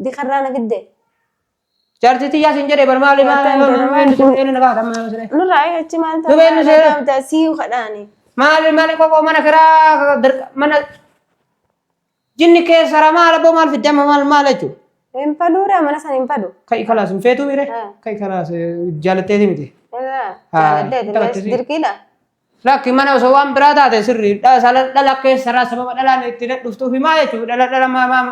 Dikarraa na fidde. Jaartii tiyyaa siin jedhe bar maali maali eenyu na gaafata amma siree. Nurraa achi maal Duba eenyu seera? ta'aa sii kadhaani. Maali maali qoqoo mana kiraa mana jinni keessa maal abboo maal fidde amma maal maal jechuudha. Hin fadhuudha mana sana hin fadhu. Kai kalaas hin feetuu mire? Kai kalaas jaalatteeti miti. Jaaladheeti dirqiidha. Lakki mana osoo waan biraa taate sirrii dhala keessarraa sababa dhalaan itti dhuftuuf himaa jechuudha. Dhala dhala maa maa.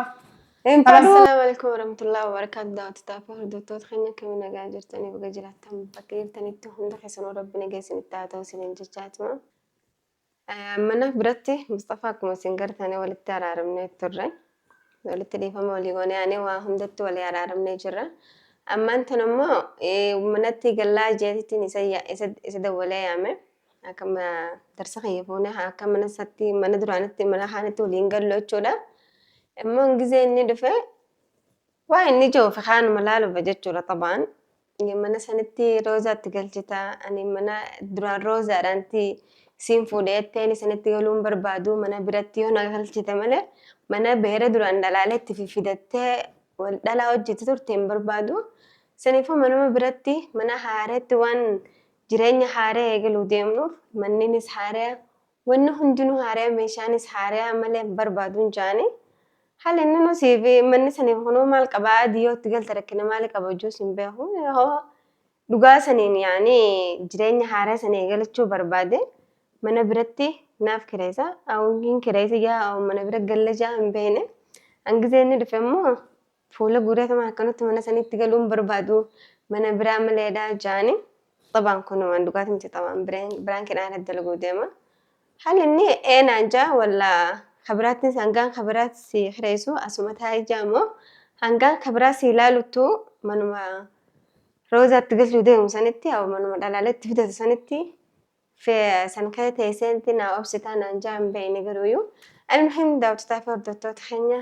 Hin fadhu. Assalaamu alaikum warahmatullahi wabarakatuh. Daawwattoota fi hordoftoota keenya akkamiin nagaa jirtanii baga jiraattan bakka jirtanitti hunda keessanuu rabbi nagaa isinitti haa ta'u isiniin jechaatuma. Mana biratti Mustafaa akkuma isin gartanii walitti araaramnee turre. Walitti dhiifama walii goonee ani waa hundatti walii araaramnee jirra. Ammaan tan immoo manatti gallaa jeetittiin isa isa dawwalee yaame. Akka darsa kiyya fuunee akka mana isaatti mana duraanitti mana kaanitti waliin gallu jechuudha. Immoo gizee inni dhufe Waa inni jiruuf kaanuma laaluuf jechuudha xabaan. Mana sanitti roozaatti galchita. Ani mana duraan roozaadhaanti siin fuudhe jetteen sanitti galuun barbaadu mana biratti yoo na galchite malee mana beera duraan dhalaalee itti fiffidattee wal dhalaa hojjete turte hin barbaadu. Saniifuu manuma biratti mana haareetti waan jireenya haaree eegaluu deemnuuf manninis haaree Wanni hundinuu haaraya meeshaanis haaraya malee hin barbaaduun jaani. Hali inni nu siif manni saniif kunuu maal qaba adii yoo itti galte rakkina maali qaba juus hin beeku. Hoo dhugaa saniin yaani jireenya haaraa sana eegalachuu barbaade mana biratti naaf kireessa. Hin kireessa yaa mana bira galla jaa hin beekne. Hangizee inni dhufe immoo Fuula guureetuma akkanatti mana sanitti galuu hin barbaadu mana biraa maleedha jaani. Xabaan kun waan dhugaati miti xabaan biraan kidhaan irratti dalaguu deema. Hali inni eenaan jaa walla kabiraattis hangaan kabiraatti si kireessu asuma taa'ee jaa immoo hangaan kabiraa si ilaaluttu manuma roozaatti galchuu deemu sanitti manuma dhalaaleetti fidatu sanitti San kee teesseenti naa obsitaa naan jaa hin beeyne garuuyu. Almuhim daawwattotaa fi hordoftoota keenya.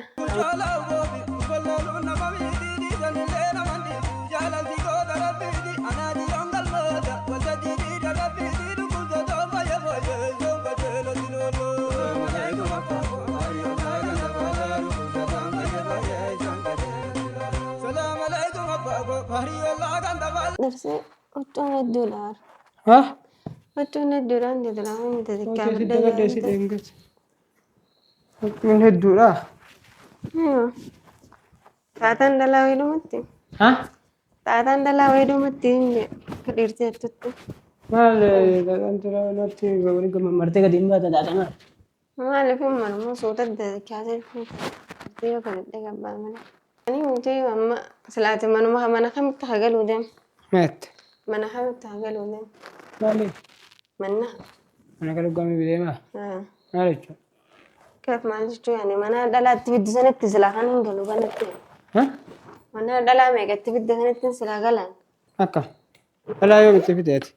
Darsee huccuun hedduudha. Ha? Huccuun hedduudha hundi dura hundi xiqqaa Hojii dagadhee si dheengate. Huccuun hedduudha. Taataan dhalaa wayiidhumatti. Ha? Taataan dhalaa wayiidhumatti hin akka dhiirti jettutti. Maal taataan dhalaa natti waliin gamammartee gadi hin baata taataan maal? Maaliif hin mormuu suuta kaasee yoo kadhadhee gabbaa malee. Ani miti amma silaati manuma mana kamitti haa galuu deemu. Meet. Mana kamitti haa galuu deemu. Maali? Manna. Mana galuu gaamii deemaa? Maal jechuudha? Keef maal jechuu yaani mana dhalaatti fiddu sanitti silaa kan hin galu kanatti. Ha? Mana dhalaa meeqatti fidde sanitti silaa galan. Akka. Dhalaa yoom itti fide ati?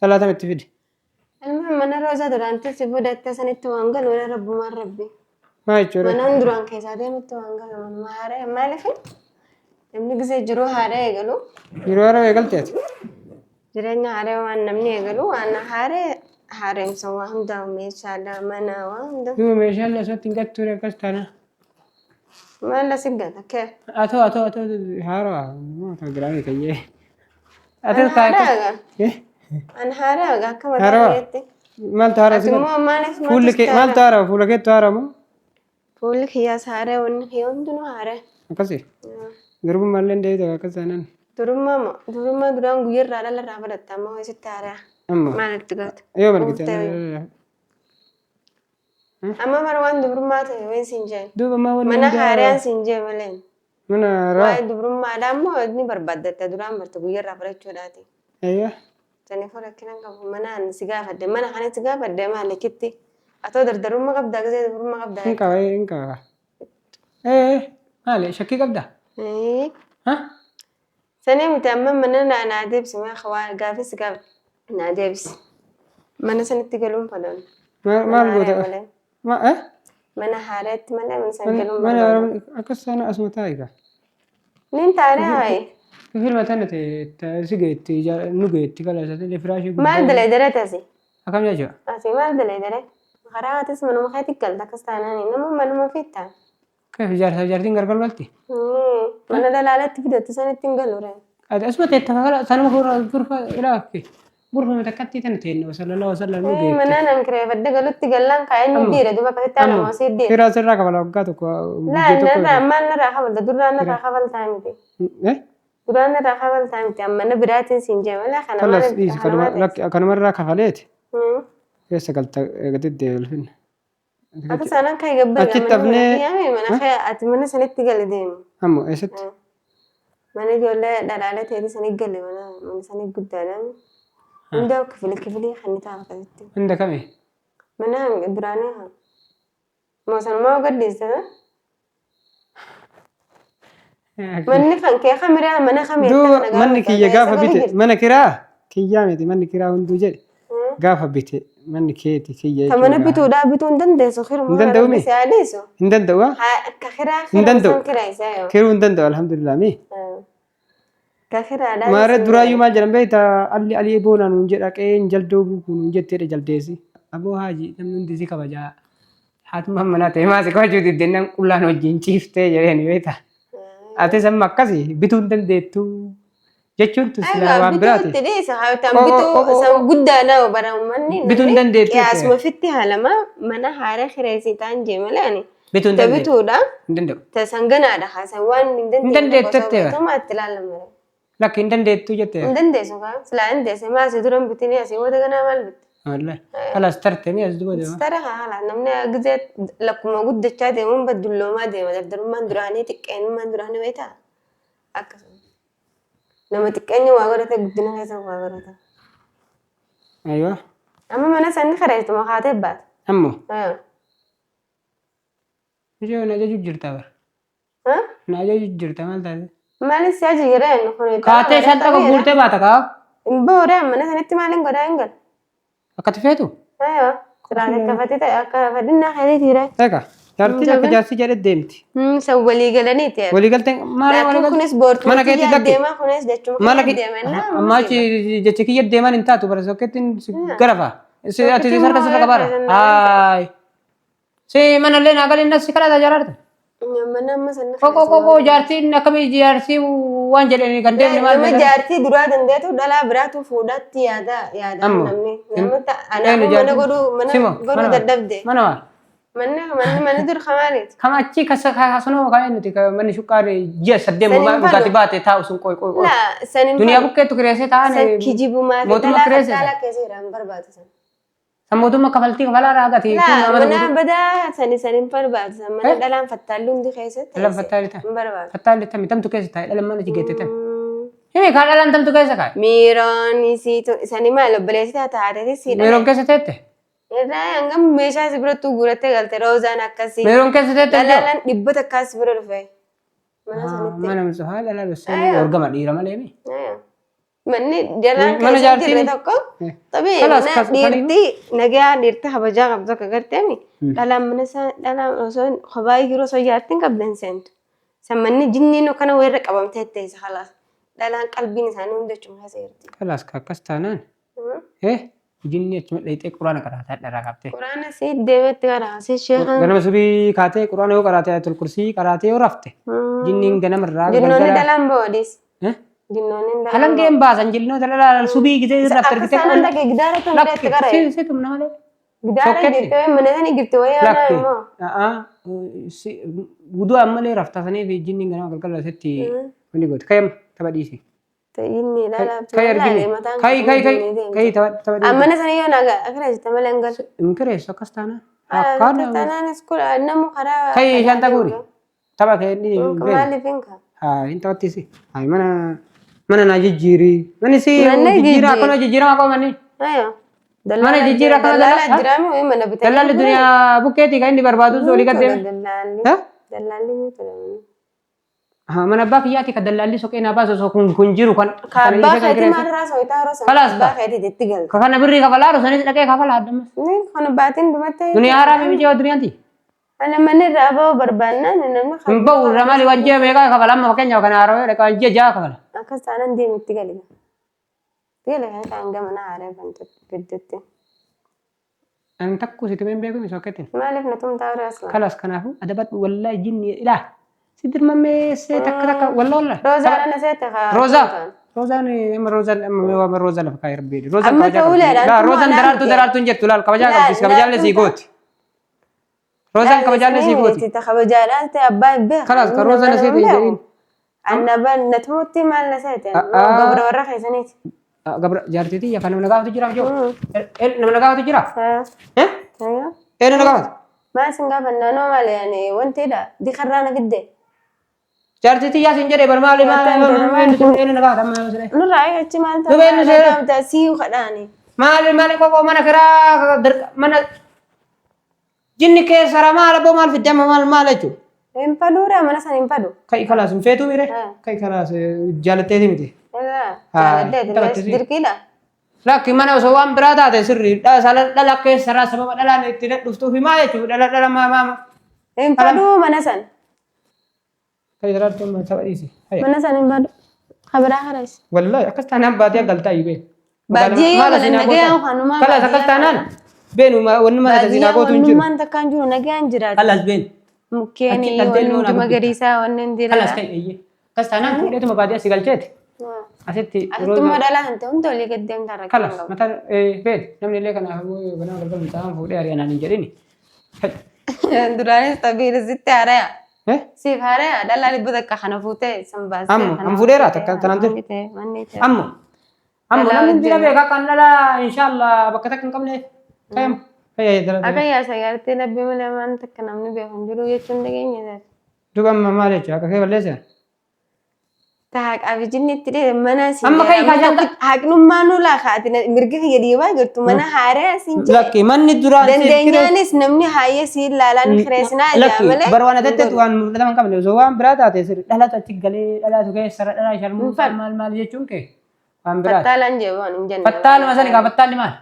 Dhalaa tam itti fide? Ilmaan mana roozaa duraan si fudhatte sanitti waan galu rabbumaan rabbi. Maal jechuudha? Manaan duraan keessaa deemutti waan galu manuma haaree maaliif namni gisee jiruu haaree eegalu Yeroo haaroo eegalte ati? jireenya haaree waan namni eegalu waan haaree haaromsa waa hunda meeshaadha mana waa hunda. Duuba meeshaan asirratti hin gattu akkas taana. Maal asi gata kee? Atoo atoo atoo haaroo atoo biraa kayyee. Atoo An kaa haaraa Eh? An haaraa akka mataa Haaraa? keetti. Maaltu haaraa Ati si immoo maaliif Fuulli kee maaltu haaraa fuula keettu haaraa moo? Fuulli kiyyaas haaraa wanni kiyya hundinuu haaraa. Akkasi. Durbummaa illee deebite akkas taanaan. Durummaa moo durummaa duraan guyyarraa dhalarraa fudhatta amma hoositti haaraa. Amma. Maalitti gata? Yoo margite. Amma bara waan dubrummaa ta'e wayin siin jeen. Duuba maa wanni Mana hundaa- haaraan siin jee malee. Mana haaraa. Waa'ee dubrummaadhaa immoo ni barbaaddatta duraan barte guyyarraa fudhachuudhaati. Ayyaa. Saniifuu rakkina hin qabu. Mana ani si gaafadhe mana kana si gaafadhe maalikitti. Atoo dardarummaa qabdaa gisee dubrummaa qabdaa. Hin qaba hin qaba. Ee maali shakkii qabdaa? Ee. Ha? Sanii miti amma mana naa naa deebisi mee waa gaafii si gaafadhe naa deebisi. Mana sanitti galuun fadhan. Maal Mana goota? haaree malee. Ma eh? Mana haareetti malee mana sana galuun Mana barbaadu. akkas sana asuma taa'i gaa. Nin taane haayi. Kifil mataa ta'e si geetti nu geetti kala isaatti firaashii Maal dalee daree tasi? Akkam jechuudha? Asi maal dalee daree? Karaa atis manuma keetti galta akkas taanaani nama manuma fiitta. Kayf jaarsa jaartiin gargar galti. Mana dalaalatti fidatu sanitti hin galu ree. Ati asuma teetta kakala sanuma gurfa ilaa gurfa takkatti tana teenna wasallallahu wasallam nu beekte. Mana nan kireeffadde galutti gallaan kaa'ee nu dhiire duuba akkasitti Amma aanuma osii dhiire. Kiraa sirraa kafala waggaa tokko Laa guyyee tokko. narraa maal narraa kafalta duraan narraa kafaltaa miti. Eh? Duraan narraa kafaltaa miti amma na biraatiin siin jee malee kana Kalas maal dhiisi kana maal kanuma kanumarraa kafaleeti. ta'e? Keessa galta gadi deebilfinna. Akka saanaan kan gabbara Achitti hafnee- mana kee ati mana sanitti gale deemu. Ammoo eessatti? Mana ijoollee dhalaalee ta'eeti sanitti gale mana mana sanitti guddaadha. Hunda kifili kifilii kan ni ta'a akkasitti. Hunda kami? Mana duraanii haa. Moo sanumaa gadhiista? Manni kan kee kamiree mana kamii Duuba manni kiyya gaafa bite mana kiraa kiyyaa miti manni kiraa hunduu jedhe gaafa bite manni keeti kiyya Ta mana jechuudha. bituudhaa bituu hin dandeessu hiruma Hin danda'u mi? si adeessu. Hin danda'u haa? Ka kiraa Hin danda'u. san kiraa isaa yoo. Kiruu hin danda'u alhamdulillah mi? Ka kiraadhaa. Maarree duraayyuu maal jedhan beektaa alli alii boonaa nuun jedha qe'een jaldoo buukuu nuun jetteedha jaldeessi. Aboo haaji namni hundi si kabajaa. Haatummaan manaa ta'e maasi kabajuu diddennaan qullaan wajjin ciiftee jedheen beektaa. Atis amma akkasi bituu hin dandeettu jechuun tun silaa waan biraati. Bituutti dhiisa haa Qo- bituu qo- qo- san guddaa nama bara uummanni Bituu hin dandeettu Qiyaasuma fitti haalama mana haara kireessii ta'an jee malee ani. Bituu hin Ta dandeettu. bituudha Hin danda'u. ta sanganaadha haasan waan hin Hin dandeettu jettee bara. Tuma itti ilaalama. Lakki hin dandeettu jettee. Hin dandeessu kaa silaa hin dandeesse maasii dura hin bitini asii booda ganaa maal bitte. Wallahi. Kalaas tarte mi as duuba deema. Tara haala namni gizee lakkuma guddachaa deemuun baddulloomaa deema dardarummaan duraanii xiqqeenyummaan duraanii wayitaa akkasuma. Nama xiqqeenya waa godhate guddina keessa waa godhata. Aywa. Amma mana sanni kareessuma kaatee baata. Ammoo. Ishee na ajaju jirta bara. Na ajaju jirta maal taate? Maalis si aji jireen kun Kaatee shanta guurtee baata kaa. Hin booree mana sanitti maaliin godhaa hin galu. Akkati feetu? Aywa. Siraan akka fatee ta'e akka fadhinnaa keetii jira. Egaa jaartiin akka jaarsi jedhe deemti. San walii galaniiti. Waliigalteen maal Laakiin waliigalteen? kunis boortuu Mana keetti lakki. deemaa kunis jechuun Mana kiyya kee deemennaa. amma achi jecha kiyya deeman hin taatu bara sokkettiin si garafa. Si ati si harka sirra qabaara. Haay. Si mana illee naa galin si kadhata jaraarta. Mana amma sanni Qoqo qoqo jaartiin akkamii jaarsi waan jedhanii kan deemne maal Nama jedhan? jaartii duraa dandeetu dhalaa biraatu fuudhatti yaada yaada Ammoo. namni. Nama Eenyu anaafuu mana jaartiin? godhuu mana Simo, godhuu mana maal? dadhabde. Mana maal? Manni manni manni dur kamaaliiti. Kama achi kasunoo kan nuti manni shuqqaan ji'a saddeet Saniin falu. dhugaatii baate taa'u sun qoy qoy qoy. Laa sanin Duniyaa bukkeettu kireessee taa'an san kijibumaa fi mootummaa dhalaa kireessee fattaalaa keessa jiraan barbaadu san. san mootummaa kafaltii kafalaa raagati. Laa mana badaa sani sanin barbaadu san mana dhalaan fattaalli hundi keessatti. Dhalaan fattaalli ta'a. Hin barbaadu. Fattaalli tami tamtu keessa taa'e dhalaan mana geette tami. Himi kaa dhalaan tamtu keessa kaa'e. Miiroon isiitu sani maal obboleessi taateeti siidha. Meeroon keessa teette. Irraa hangam meeshaa si biratti guurattee galte roozaan akkasii. Meeroon keessa teette. Dalaalaan dhibba takkaa si bira dhufe. Mana sanitti. Mana misohaa dhalaa gosa orgama dhiira malee mi. Manni jalaan Mana keessa jaartiin- jirre tokko taphee Kalaas mana kas- dhiirti nagaa dhiirti kabajaa qabdu akka garteemi dhalaan mana isaa dhalaan osoo kophaa jiru osoo jaartiin qabde hin seentu. San manni jinniin akkana weerra qabamtee teessa kalaas. Dhalaan qalbiin isaanii hundi achuma keessa jirti. Kalaas akkas taanaan. Eh jinni achuma dhayxee quraana qaraataa dharaa qabtee. Quraana si deemetti karaa si sheekan. Ganama subii kaatee quraana yoo qaraatee ayatul kursii qaraatee yoo rafte jinniin ganamarraa Jinnoonni galgala. dhalaan bo'oodis. Eh? Jinnoonni dhalaan. Halangeen baasan jinnoota dhalaa subii gisee irra rafte Akka argitee isaan dhaqee gidaara kan biratti Lakki qara'e. si si tumna malee. Gidaara Sokketti. jirti mana sani jirti wayii aanaa Lakki immoo. Guduu ammalee rafta saniif jinniin ganama galgala sitti wanni gooti. Kayyam tapha dhiisi. Inni ilaalaa Kai argine. Kai kai kai kai tapha tapha dhiisi. Mana sani yoo nagaa akkana jirta malee hin galu. Hin kireessu akkas taanaan. Akkaan Tanaan iskoola namu karaa. kai shanta guuri. Tapha kee inni hin beeku. Maaliif hin kaa? Haa hin taphattisi. Haa mana mana naa jijjiiri. Manni si Manni jijjiiraa akkana jijjiirama qaba manni. Ayo. Mana jijjiirraa kana Dallaalaa dallaa- jiraame wayii mana bitanii. Dallaalli duniyaa bukkeetii kan inni barbaadu olii gad deeme. Dallaalli. Ha? Dallaalli ni ture. Haa mana abbaa kiyyaati kan dallaalli soqee naa baasu osoo kun kun jiru kan Ka kan abbaa inni keetii kireessu. maalirraa soyitaa yeroo sana Kalaas abbaa keetii itti galte. Ka kana birrii kafalaa sanis dhaqee kafalaa addamas. Ni kana baatiin dhumattee. Duniyaa haaraa miti yoo duniyaati. Ana mana irraa ba'uu barbaannaan namni Hin ba'u irra maali waan ji'a meeqaa kafala amma fakkeenyaaf kana haaraa dhaqee waan ji'a ja'a kafala. Akkas taanaan deemi itti gali. Itti gali kan kan gama na haaraa bantutti fiddutti. Ani takku si tumee hin beeku sokketti. Maaliif na tumtaa warra asuma? Kalas kanaafuu adabadhu wallahi jinni ilaa si dirmammeessee takka takka walla walla. Roozaa na seete haa. Roozaa. Roozaan amma roozaan amma amma roozaa lafa kaayee rabbi. Roozaan Amma kabajaa ta'uu qabdi. leedhaan Laa tumuu roozaan anaa daraartuu miti. daraartuu hin jettu laal kabajaa Laa- qabdi kabajaallee sii laa- gooti. Roozaan kabajaallee sii gooti. Ta kabajaadhaan ta'e abbaa hin beeku. Kalaas ka roozaan na seete hin jedhin. Annaba na tumutti maal na seete? Ah. Gabra warra keessaniiti. Gabra jaartii tiyya kan nama na gaafatu jira jiru. Nama na gaafatu jira. Haa. Eh? Haa. Eenyu na gaafatu? Maal sin gaafannaa noo maali yani wantiidha dikarraa na fidde. Jaartii tiyyaa siin jedhee bar maali maali eenyu na gaafata amma yoo siree. Nurraa achi maal Duba inni seera. ta'aa sii kadhaani. Maali maali qoqoo mana kiraa mana jinni keessa ramaa alabboo maal fidde amma maal maal jechuudha. Hin fadhuudha mana sana hin fadhu. Kai kalaas hin feetuu mire? Kai kalaas jaalatteeti miti. Jaaladheeti taphattisi. dirqiidha. Lakki mana osoo waan biraa taate sirrii dhala keessarraa sababa dhalaan itti dhuftuuf maa jechuudha dhala dhala maa maa. Hin fadhuu mana sana. Kai daraartuun tapha dhiisi. Mana sana hin fadhu. Kabiraa karees. Wallahi akkas taanaan baadiyyaa galtaa iyyuu Baadiyyaa yoo galan nagayaan kanumaa Kalaas akkas taanaan beenu wanni mana tasinaa gootu hin jiru. Wannummaan takkaan jiru nagayaan jiraata. Kalaas beenu. Mukkeeni Achi dhaltee wanni loon hundi haguugdi. magariisaa wanni hundi Kalaas kai eeyyee. Akkas taanaan fuudheetuma baadiyyaa si galcheeti. Asitti Asitti immoo dhalaa hin ta'u hundi olii gad deemtaa rakkina Kalas qabu. mataa beenu namni illee kanaaf ganama galgala mucaan fuudhee ari'anaan hin jedhini. Duraanis tabiira sitti haaraya. Eh? Siif haaraya dhalaa 100 kana fuutee san baastee. Amma, kana amma fuudheera fuutee, takka tanaan manni ta'e, manni ta'e. Amma amma Dhalaa namni bira wajjin. beekaa kan dhala inshallah bakka takka hin qabne kayam fayyada Akka yaasa gartee labbii malee waan takka namni beeku hin jiru jechuun dhageenya. Duuba amma maal jechuudha akka kee balleessan. Ta'a jinni itti dhee mana siin Amma kai kaa jaalta. Haqnummaa nu laa ati mirga kiyya dhiibaa jirtu mana haaraa siin jedhe. Lakki manni duraan siif kiree. Dandeenyaanis namni haayee siin laalaan kireessinaa ijaa Lakki malee. bara waan atetti waan fudhatama hin qabne osoo waan biraa taate sirri dhalatu achi galee dhalatu keessa dhala sharmuu maal maal jechuun kee waan biraati. Fattaalaan jee waan hin jenne. Fattaaluma sani kaa fattaalli maal?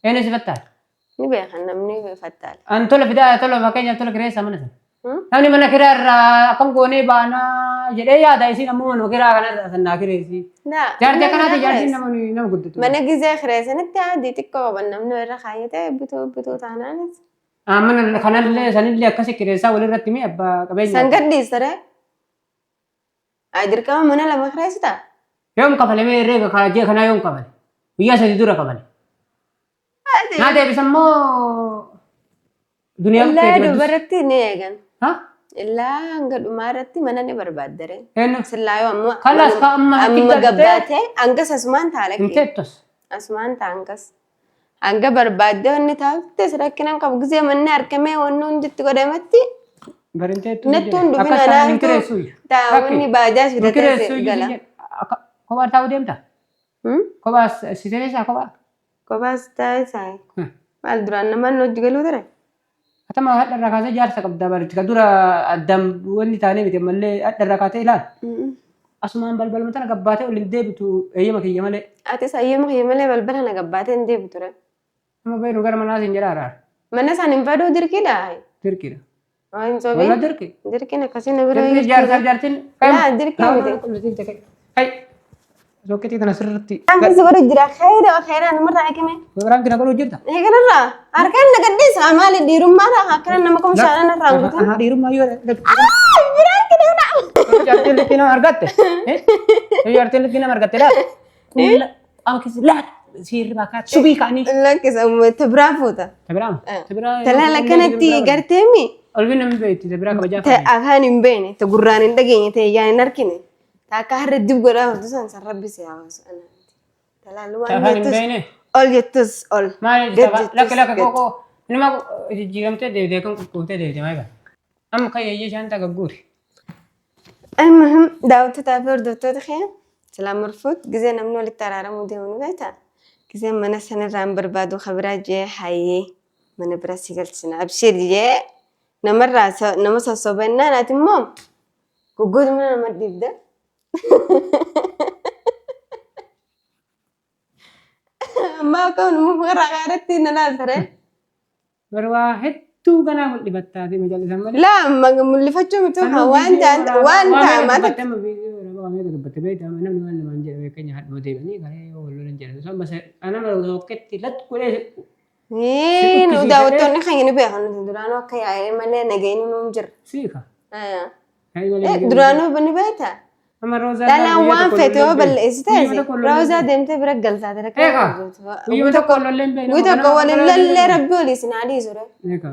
Eenyu si fattaala? Ni beekan namni fattaala. An tola fidaa tola fakkeenyaaf tola kireessa mana sana. Namni mana kiraa irraa akkam goonee baanaa jedhee yaada isiin ammoo manuma kiraa kanarraa sannaa kireessi. Jaartii akkanaati jaartiin nama nama guddatu. Mana gizee kireessanitti adii xiqqoo qaban namni irra kaayyatee bituu bituu taanaanis. Mana kanallee sanillee akkasi kireessaa walirratti mi abbaa qabeenya. San gadhiisare. Ay dirqama mana lama kireessitaa? Yoom kafalamee herreega ji'a kanaa yoom kafale? Guyyaa 3 dura kafale. Naa deebisa immoo duniyaa Illaa bukkee dubarratti ni eegan. Ha? Illaa hanga dhumaa irratti mana ni barbaaddare. Eenyu? Sillaayoo amma Kalas ka amma amma achi galtee- gabbaatee hangas asumaan ta'a Hin lakkee. teettos. Asumaan ta'a hangas. Hanga barbaaddee wanni taa'utti rakkina hin qabu. Gizee manni argamee wanni hundi itti godhametti Bari hin teettu. nattuu hin dhufin Akkas taanaan hin anaantu kireessu iyyuu. ta'a wanni baajaaj Hin fidatee kireessu iyyuu. gala. Kophaa taa'uu deemta? Kophaa si seenessaa kophaa? Kophaas taa'ee taa'e. Maal duraan namaan hojii galuu ture? Atama hadha irraa kaasee jaarsa qabdaa baritti. Ka dura addaan wanni taanee miti ammallee hadha irraa kaatee ilaal. Asumaan balbaluma tana gabbaatee ol hin deebitu eeyyama kiyya malee. Atis hayyama kiyya malee balbala na gabbaatee hin deebitu ture. Amma beenu gara manaa siin jedha araara. Mana isaan hin faduu dirqiidha. Dirqiidha. Waan hin Walla sobiin. dirqi. Dirqiin akkasii na bira Dirqi jaarsaaf jaartiin. Laa, dirqii miti. Hai. Sokketii tana sirriitti. Kan si godhu jira khayra khayra namarraa eegame. Biraan kina godhuu jirta. Eeganarraa harkaan na gadhiisa maali dhiirummaadha akkana nama kumshaadhaan irraa guutan. Aha dhiirummaa yoo Biraan kina jaartiin likkii nama argatte. Jaartiin likkii nama argatte laata. Qulla qaama keessa laata siirri baakaa subii ka'anii. Lakkisa ta biraa fuuta. Tabiraama. Tabiraa. Talaala kanatti garteemi Olvi namni beekti tabiraa kabajaa ta afaan hin beekne ta gurraan hin dhageenye ta ijaan hin argine ta akka harra dib godhaa jirtu san san rabbi si haa baasu. Talaala waan Afaan hin jettus beekne. ol jettus ol. Maal Gad jettus lakki lakki gad. qoqoo nama jijjiiramtee deebitee kan qulquuftee deebitee maal qaba. Amma kan yeeyyee shaantaa gagguuri. المهم daawwattoota fi hordoftoota keenya silaa marfuut gizee namni walitti araaramuu deemu ni beektaa? Gizee mana sanarraa hin barbaadu kabiraa jee hayyee mana bira si galchina abshir jee namarraa nama sossobannaan ati immoo goggoota mana nama dhiibda. Amma akka nama karaa kaaratti na laaltare. Bara waa hedduu ganaa mul'ifattaa fi majallisan malee. Laa mul'ifachuu miti waan ta'an waan ta'an Dubbattee amma viidiyoo waa meeqa dubbatte beektaa namni waan namaan jedhe beekenya hadhuma deemanii karee yoo wal lolan jedhan. Osoo amma ana tokketti lat godhee Ee, nu daawwattoonni keenya ni beekan nuti duraanuu akka yaa'ee malee nageenyi nuun jira. Siika. Yaa'ii malee Eh, nageenyi. Duraanuu ni beektaa? Amma roozaa Dhalaan guyyaa waan tokko feete yoo lolleen balleessi beeknu. taate Guyyaa tokko lolleen roozaa deemtee bira galtaate rakkoo Eegaa. qabdu. Guyyaa tokko lolleen beeknu. Guyyaa tokko waliin lallee rabbi olii isin haa dhiisu. Eegaa.